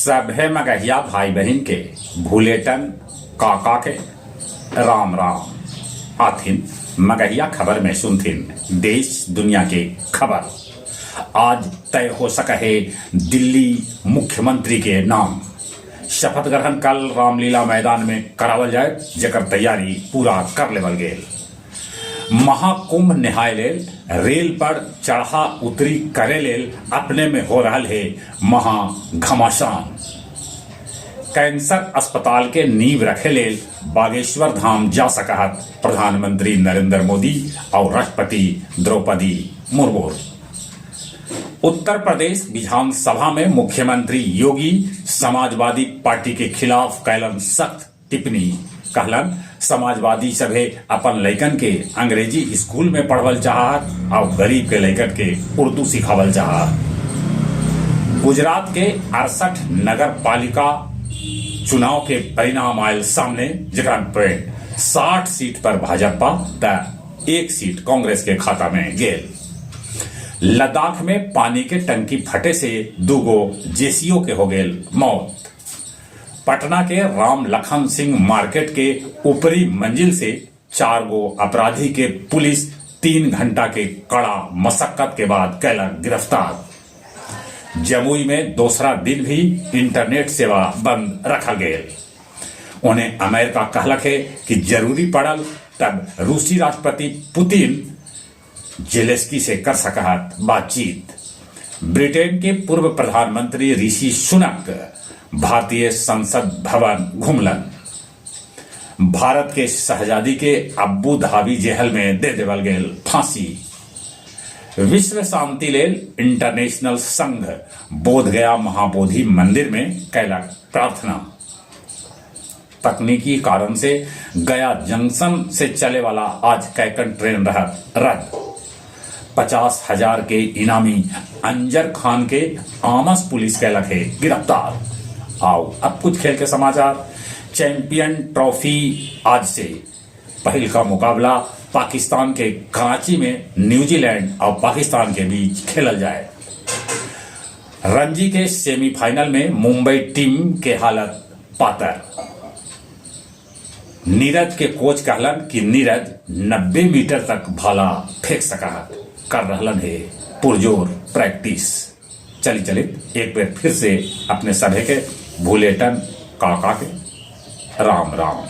सभे मगहिया भाई बहिन के भूलेटन काका के राम राम। आथिन मगहिया खबर में सुनथिन देश दुनिया के खबर। आज तय हो सके है दिल्ली मुख्यमंत्री के नाम। शपथ ग्रहण कल रामलीला मैदान में करावल जाए, जेकर तैयारी पूरा कर लेवल गेल। महाकुंभ निहाय लेल रेल पर चढ़ा उतरी करे लेल अपने में हो रहल है महा घमासान। कैंसर अस्पताल के नींव रखे लेल बागेश्वर धाम जा सकहत प्रधानमंत्री नरेंद्र मोदी और राष्ट्रपति द्रौपदी मुर्मू। उत्तर प्रदेश विधानसभा में मुख्यमंत्री योगी समाजवादी पार्टी के खिलाफ कैलन सख्त टिप्पणी। कहलन समाजवादी सभे अपन लइकन के अंग्रेजी स्कूल में पढ़वल चाहत और गरीब के लइकन के उर्दू सिखावल चाहत। गुजरात के 68 नगर पालिका चुनाव के परिणाम आयल सामने, जेकरा पे 60 सीट पर भाजपा त 1 सीट कांग्रेस के खाता में गेल। लद्दाख में पानी के टंकी फटे से 2 जेसीओ के हो गेल मौत। पटना के राम लखन सिंह मार्केट के ऊपरी मंजिल से 4 गो अपराधी के पुलिस 3 घंटा के कड़ा मशक्कत के बाद कैलक गिरफ्तार। जमुई में दूसरा दिन भी इंटरनेट सेवा बंद रखा गेल। उन्हें अमेरिका कहलक है कि जरूरी पड़ल तब रूसी राष्ट्रपति पुतिन जेलेंस्की से कर सकत बातचीत। ब्रिटेन के पूर्व प्रधानमंत्री ऋषि सुनक भारतीय संसद भवन घुमलन। भारत के शहजादी के अबू धाबी जेहल में दे देवल गेल फांसी। विश्व शांति लेल इंटरनेशनल संघ बोधगया महाबोधि मंदिर में कैलक प्रार्थना। तकनीकी कारण से गया जंक्शन से चले वाला आज कैकन ट्रेन रहा रद्द। 50,000 के इनामी अंजर खान के आमस पुलिस कैलक है गिरफ्तार। आओ अब कुछ खेल के समाचार। चैंपियन ट्रॉफी आज से पहल का मुकाबला पाकिस्तान के कराची में न्यूजीलैंड और पाकिस्तान के बीच खेलल जाए। रणजी के सेमीफाइनल में मुंबई टीम के हालत पातर। नीरज के कोच कहलन कि नीरज 90 मीटर तक भाला फेंक सकत, कर रहलन है पुरजोर प्रैक्टिस। चली चली एक बार फिर से अपने सभे के भूलेटन काका के राम राम।